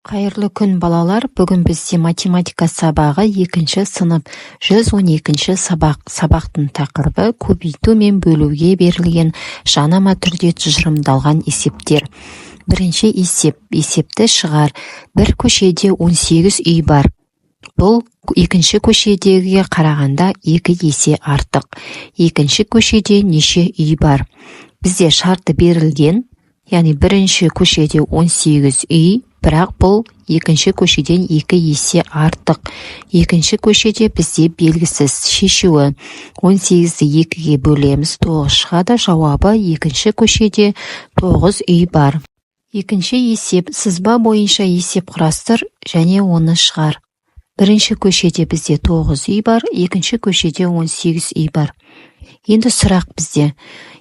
Қайырлы күн, балалар! Бүгін бізде математика сабағы, екінші сынып, 112-ші сабақ. Сабақтың тақырыбы: көбейту мен бөлуге берілген жанама түрде тұжырымдалған есептер. Бірінші есеп. Есепті шығар: бір көшеде 18 үй бар, бұл екінші көшедегіге қарағанда екі есе артық. Екінші көшеде неше үй бар? Бізде шарты берілген, яғни бірінші көшеде 18 үй, бірақ бұл екінші көшеден екі есе артық. Екінші көшеде бізде белгісіз. Шешуі: 18-ді екіге бөлеміз, 9 шығады. Жауабы: екінші көшеде 9 үй бар. Екінші есеп. Сызба бойынша есеп құрастыр және оны шығар. Бірінші көшеде бізде 9 үй бар, екінші көшеде 18 үй бар. Енді сұрақ бізде: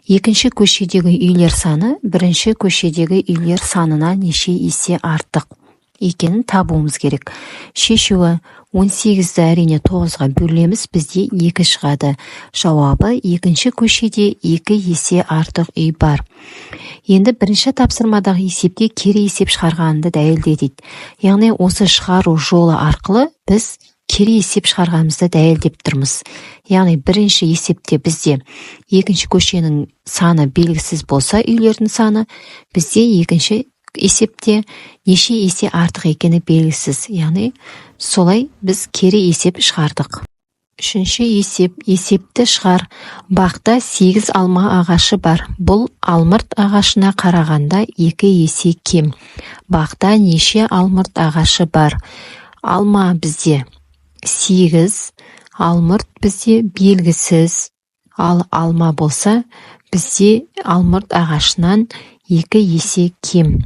екінші көшедегі үйлер саны бірінші көшедегі үйлер санына неше есе артық екенін табуымыз керек. Шешуі: 18-ді, әрине, 9-ға бөлеміз, бізде 2 шығады. Жауабы: екінші көшеде екі есе артық үй бар. Енді бірінші тапсырмадағы есепке кері есеп шығарғанды дәлелде дейді. Яғни осы шығару жолы арқылы біз кері есеп шығарғанымызды дәлелдеп тұрмыз. Яғни бірінші есепте бізде екінші көшенің саны белгісіз болса, үйлердің саны бізде екінші есепте неше есе артық екені белгісіз. Яғни солай біз кері есеп шығардық. Үшінші есеп. Есепті шығар: бақта сегіз алма ағашы бар, бұл алмұрт ағашына қарағанда екі есе кем. Бақта неше алмұрт ағашы бар? Алма бізде сегіз, алмұрт бізде белгісіз, ал алма болса, бізде алмұрт ағашынан екі есе кем.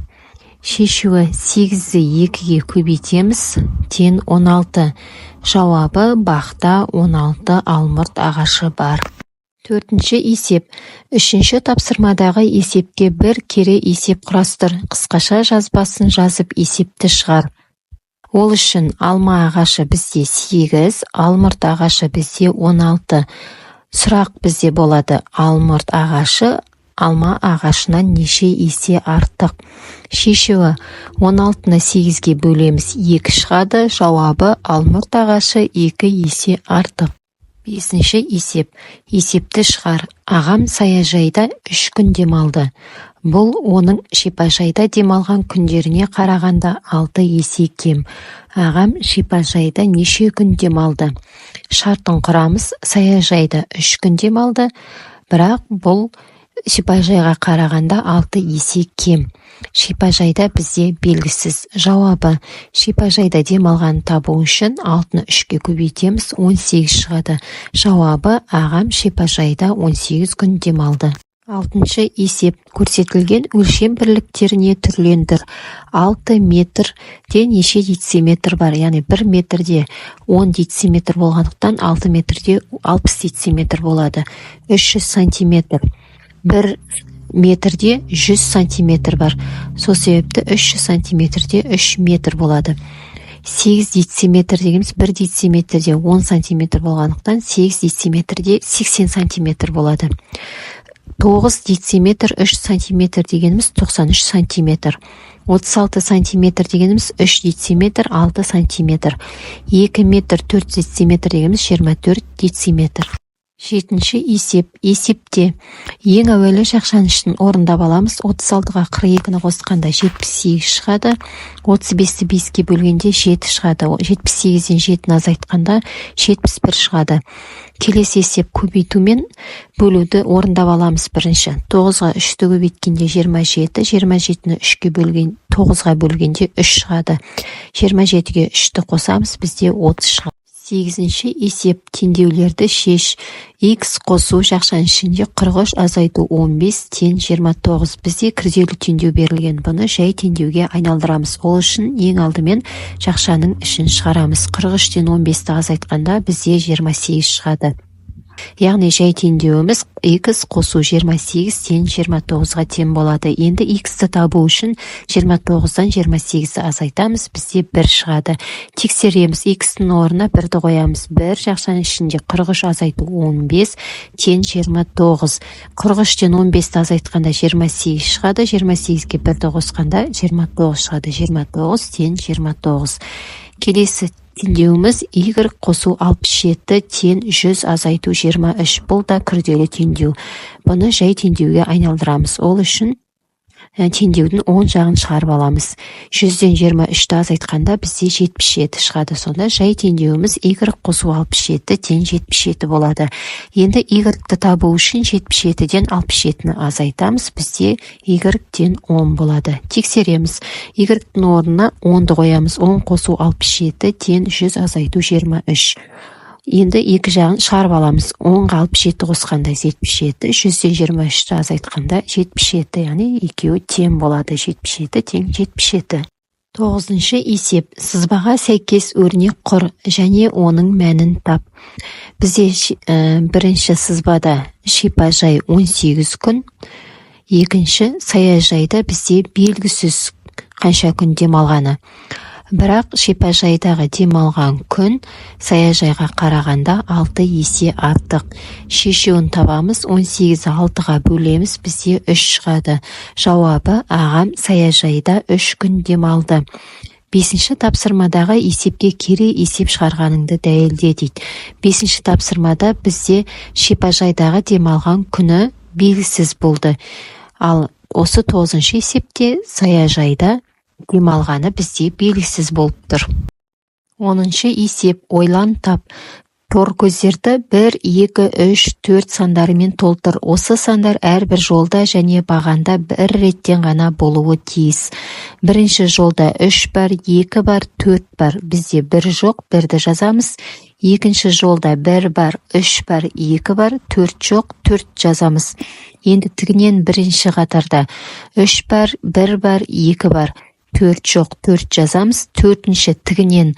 Шешуі: сегізді екіге көбейтеміз, тең 16. Жауабы: бақта 16 алмұрт ағашы бар. Төртінші есеп. Үшінші тапсырмадағы есепке бір кері есеп құрастыр, қысқаша жазбасын жазып, есепті шығар. Ол үшін алма ағашы бізде сегіз, алмұрт ағашы бізде 16. Сұрақ бізде болады: алмұрт ағашы алма ағашынан неше есе артық? Шешуі: 16-ны сегізге бөлеміз, екі шығады. Жауабы: алмұрт ағашы екі есе артық. Бесінші есеп. Есепті шығар: ағам саяжайда 3 күн демалды, бұл оның шипажайда демалған күндеріне қарағанда алты есе кем. Ағам шипажайда неше күн демалды? Шартын құрамыз: саяжайда 3 күн демалды, бірақ бұл шипажайға қарағанда алты есе кем. Шипажайда бізде белгісіз. Жауабы: шипажайда демалғанын табу үшін алтыны үшке көбейтеміз, 18 шығады. Жауабы: ағам шипажайда 18 күн демалды. Алтыншы есеп. Көрсетілген өлшем бірліктеріне түрлендір. 6 метрде неше дециметр бар? Яғни 1 метрде 10 дециметр болғандықтан, 6 метрде 60 дециметр болады. 300 сантиметр: 1 метрде 100 сантиметр бар, сол себепті 300 сантиметрде 3 метр болады. 8 дециметр дегеніміз 1 дециметрде 10 сантиметр болғандықтан, 8 дециметрде 80 сантиметр болады. 9 дециметр 3 сантиметр дегеніміз 93 сантиметр. 36 сантиметр дегеніміз 3 дециметр 6 сантиметр. 2 метр 4 дециметр дегеніміз 24 дециметр. Жетінші есеп. Есепте ең әуелі жақшаның ішін орындап аламыз. 36-ға 42-ні қосқанда 78 шығады. 35-ті беске бөлгенде 7 шығады. 78-ден 7-ні азайтқанда 71 шығады. Келесі есеп: көбейту мен бөлуді орындап аламыз. Бірінші 9-ға 3-ті көбейткенде 27, 27-ні 3-ке бөлген, 9-ға бөлгенде 3 шығады. 27-ге 3-ті қосамыз, бізде 30 шығады. Сегізінші есеп. Теңдеулерді шеш: x қосу жақшаның ішінде 43 азайту 15 тең 29. Бізде күрделі теңдеу берілген, бұны жай теңдеуге айналдырамыз. Ол үшін ең алдымен жақшаның ішін шығарамыз. 43-тен 15-ті азайтқанда бізде 28 шығады. Яғни жай теңдеуіміз x қосу 28 тең 29-ға тең болады. Енді x-ті табу үшін 29-дан 28-ді азайтамыз, бізде 1 шығады. Тексереміз, x-тің орнына 1-ді қоямыз. 1 жақшаның ішінде 43 азайту 15 тең 29. 43-тен 15-ті азайтқанда 28 шығады, 28-ге 1-ді қосқанда 29 шығады. 29 тең 29. Келесі теңдеуіміз y қосу 67 тең 100 азайту 23. Бұл да күрделі теңдеу. Бұны жай теңдеуге айналдырамыз. Ол үшін теңдеудің оң жағын шығарып аламыз. 100-ден 23-ті азайтқанда бізде 77 шығады. Сонда жай теңдеуіміз y қосу 67 тең 77 болады. Енді y-ті табу үшін 77-ден 67-ні азайтамыз, бізде y тең 10 болады. Тексереміз. Y-тің орнына 10-ды қоямыз. 10 қосу 67 тең 100 азайту 23. Енді екі жағын шығарып аламыз. 10-ға 67 қосқанда 77, 100-ден 23-ті азайтқанда 77, яғни екеуі тең болады. 77 тең 77. Тоғызыншы есеп. Сызбаға сәйкес өрнек құр және оның мәнін тап. Бізде бірінші сызбада шипажай 18 күн, екінші саяжайда бізде белгісіз қанша күн демалғаны. Бірақ шипажайдағы демалған күн саяжайға қарағанда 6 есе артық. Шешуін табамыз. 18-ді 6-ға бөлеміз, бізде 3 шығады. Жауабы: ағам саяжайда 3 күн демалды. Бесінші тапсырмадағы есепке кері есеп шығарғаныңды дәлелде дейді. Бесінші тапсырмада бізде шипажайдағы демалған күні белгісіз болды. Ал осы тоғызыншы есепте саяжайда демалғаны бізде белгісіз болып тұр. 10-шы есеп. Ойлан, тап. Торкөздерді 1, 2, 3, 4 сандарымен толтыр. Осы сандар әрбір жолда және бағанда бір реттен ғана болуы тиіс. Бірінші жолда 3 бар, 2 бар, 4 бар. Бізде 1 жоқ, 1-ді жазамыз. Екінші жолда 1 бар, 3 бар, 2 бар, 4 жоқ, 4 жазамыз. Енді тігінен бірінші қатарда 3 бар, 1 бар, 2 бар. 4 жоқ, 4 жазамыз. Төртінші тігінен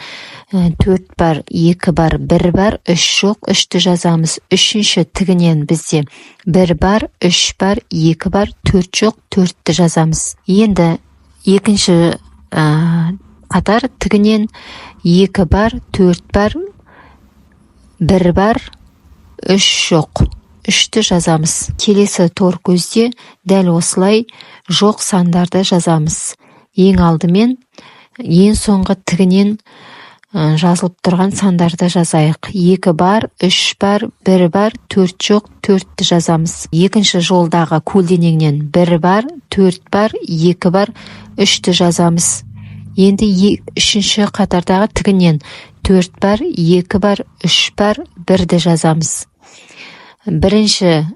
4 бар, 2 бар, 1 бар, 3 жоқ, 3-ті жазамыз. Үшінші тігінен бізде 1 бар, 3 бар, 2 бар, 4 жоқ, 4-ті жазамыз. Енді екінші қатар тігінен 2 бар, 4 бар, 1 бар, 3 жоқ, 3-ті жазамыз. Келесі тор көзде дәл осылай жоқ сандарды жазамыз. Ең алдымен ең соңғы тігінен жазылып тұрған сандарды жазайық. 2 бар, 3 бар, 1 бар, 4 жоқ, 4-ті жазамыз. Екінші жолдағы көлденеңнен 1 бар, 4 бар, 2 бар, 3-ті жазамыз. Енді үшінші қатардағы тігінен 4 бар, 2 бар, 3 бар, 1-ді жазамыз. Бірінші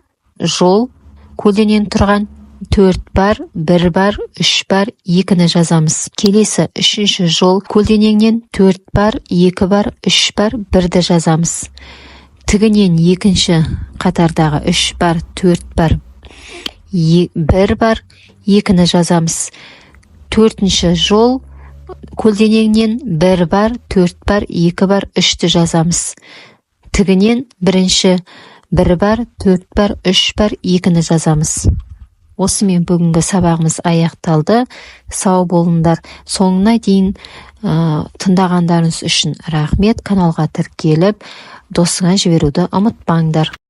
жол көлденең тұрған 4 бар, 1 бар, 3 бар, 2-ні жазамыз. Келесі үшінші жол көлденеңнен 4 бар, 2 бар, 3 бар, 1-ді жазамыз. Тігінен екінші қатардағы 3 бар, 4 бар, 1 бар, 2-ні жазамыз. Төртінші жол көлденеңнен 1 бар, 4 бар, 2 бар, 3-ті жазамыз. Тігінен бірінші 1 бар, 4 бар, 3 бар, 2-ні жазамыз. Осымен бүгінгі сабағымыз аяқталды. Сау болыңдар. Соңына дейін тыңдағандарыңыз үшін рахмет. Каналға тіркеліп, досыңа жіберуді ұмытпаңдар.